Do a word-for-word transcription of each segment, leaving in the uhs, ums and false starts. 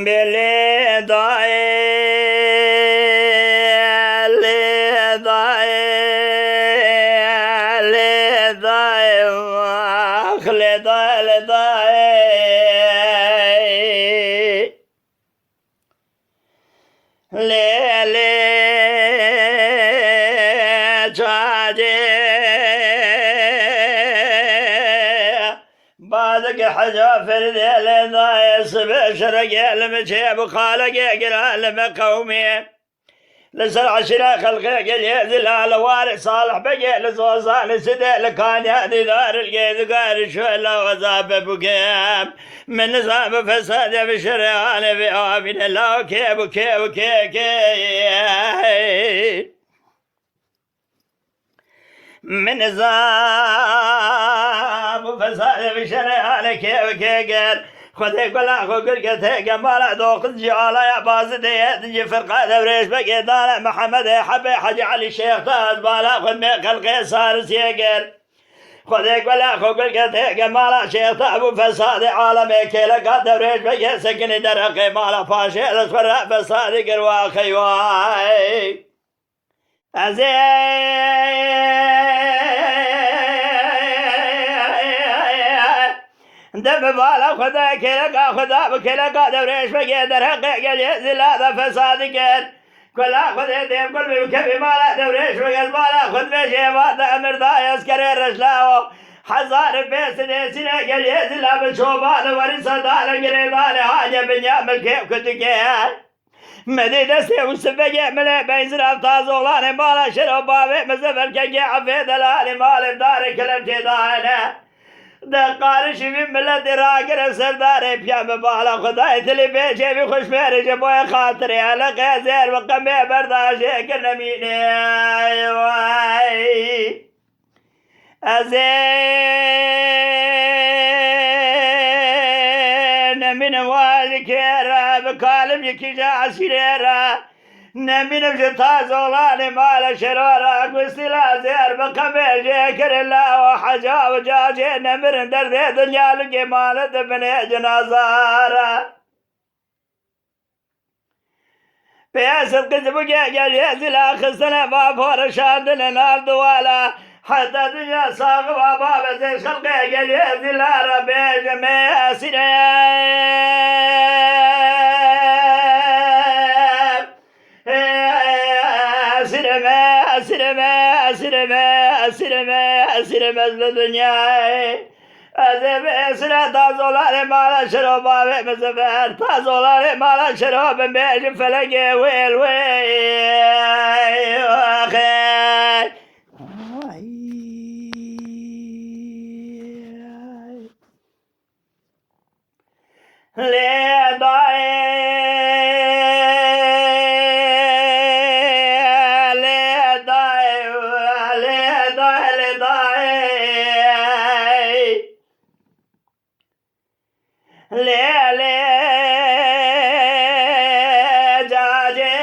Bê lê dayê, lê dayê, lê dayê, ax lê dayê, lê dayê. Lê, lê, çacê. Badik heca ferdê lê dayê, sibê şerekê li mi çê bi xalekê gira li mi qewmê. Li ser eşîra xelqê gelê zila li warê Salih Begê li Zozanê Sidê li Kanya dîdar li gê digar şola weza be bûkem. Min nizam bi fesadê bi şerê anê vê avîne law kê bû kê bû kê kê. Min nizam bi fesadê bi şerê anê kê bû kê kê. Xwedê gula xwe gul kete gemala doxuz cî alaya bazidê ye, din cî firqa dewrêş begê dane Mihemedê Hebê Hecî Elî Şêx Taz bala xwe mê xelqê sarisiyê kir. Xwedê gula xwe gul kete gemala Şêx Tabû fesadê alemê kêleka dewrêş begê sekinî dereqê mala paşê li xwe re fesadî kir wa xeyway. Ez ê de bi bala Xwedê kêleka Xweda bi kêleka dewrêş begê derheqê gelê zila de fesadî kir. Kula Xwedê têv kul bi kevî mala dewrêş begê bala Xwed bêjê va de emir da eskerê reşlawo. Hezar pêsine sine gelê zila bi çoba de werî sedane girêdane hacê binya milkê kutikê. Medê destê û sibegê milê beyzirav tazoxlanê mala şero bavê mizevelkengê efê delalê malê darê kelem têdayene. De qarişî vî miletê ragire serdarê piya me bala Xwedayê tilê bêçê vî xweşmêrê ji boyê xatirê eleqê zêr bi qemê berdaşê kir nemînê. Vay. Ez ê nemînim wazikê re, bi kalim ji kîja esîrê re. Nemînim ji tazolanê mala şero re, gustîla zêr bi qemê jê kirin lawa heca û cacê nemirin derdê dinya li gê male dibinê cinaza re. Pê ez sidqî ji bo gel gel yê zila xistine va porişandine nav diwala. Heta dinya saxi va babezê xelqê gel yê zila re bêje me esîre. Esîre me, esîre me, esîre me, esîre me, esîre me, esîre me, ez li dinyayê. Ez ê bi esîra tazolanê mala şiro bavê min ziver, tazolanê mala şiro bim bêjim felekê wêl wê. Axê. Lê dayê, lê dayê, lê dayê, lê dayê. Lê, lê, cacê,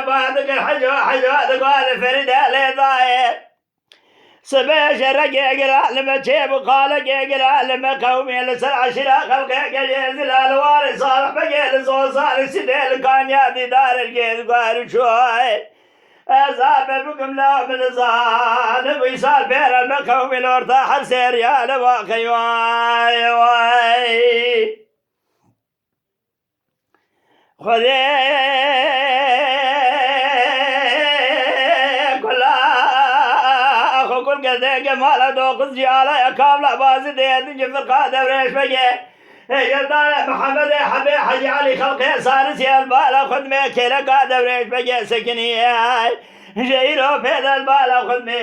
ba dikir heco, heco, dikir ferîde lê dayê. Sibê şerekê gira li me çêbû, xalekê gira li me qewmê, li ser eşîra xelqê gelê zila li warê Salih Begê li Zozanê Sidê li Kanya dîdar li gê guher û çûyê. Ez abe bikim la min zanim, îsal pêre me qewmê li orta her sêriya li va qey vay vay. Xwedê kula xwe kul kete ke mala doxuz cî alaya kabla bazî dê din cî firqa dewrêş bege. Hêjerdane Mihemedê Hebê Hecî Elî xelqê sarisiyel bala xwe dimê kêleka dewrêş bege sekiniyê. Ji îro pê de bala xwe dimê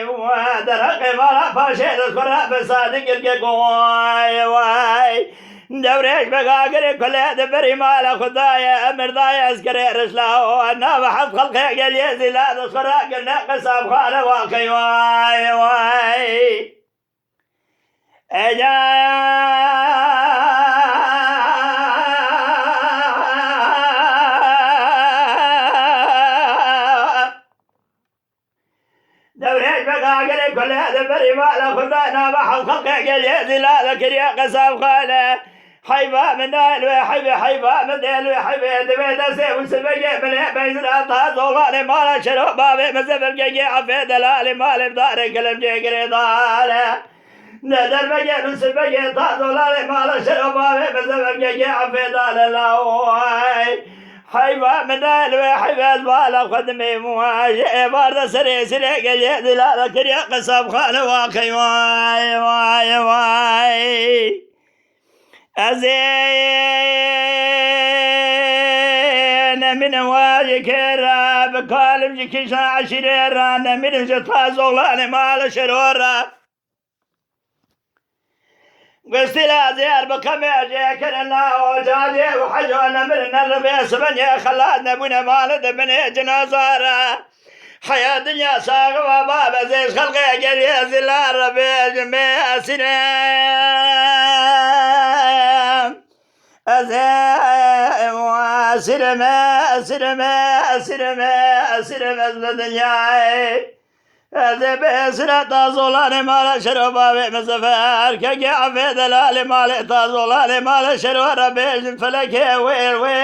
derheqê mala paşê de xwe re fesadî kir ke ku way way. Dewrêş bega girê kulê di berî mala xwe daye, emir daye ez kirê rişla û nava heft xelqê geliyê zîla di xwe re girne qesabxane waqey way way. Eca Dewrêş bega girê kulê di berî mala xwe de nava heft xelqê geliyê zîla de kiriye qesabxane. Heyva min dayê li wê heyvê, heyva min dê li wê heyvê, divê destê û sibegê min ê beyzira ta zolanê mala şero bavê min zefilkekê afê delalê malê darê kilimcê girê dale. Ne derbegê min sibegê ta zolanê mala şero bavê min zefilkekê afê dale laway. Heyva min dayê li wê heyvê ez bala xwe dimê muajê êvar de serê sirê gelê dilala kiriye qesabxane waqey vay vay vay. Ez ê neminim wajê kê re, bi kalim ji kîşa eşîrê re, neminim ji ta zolanê mala şero re. Gustîla zêr bi qemê jê kirin la ocacê û hejo nemirin ne ribê sibencê xelat nebûne mali de binê cinaza re. Heya dinya saxiba babe zêş xelqê geliyê zila re bêjim bê esîre. Ez ê esîre me, esîre me, esîre me, esîre me ez li dinyayê. Ez ê bê esîre ta zolanê mala şero bavê min zefer. Kekê afê delalê malê ta zolanê mala şero re bêjim felekê wêr wê.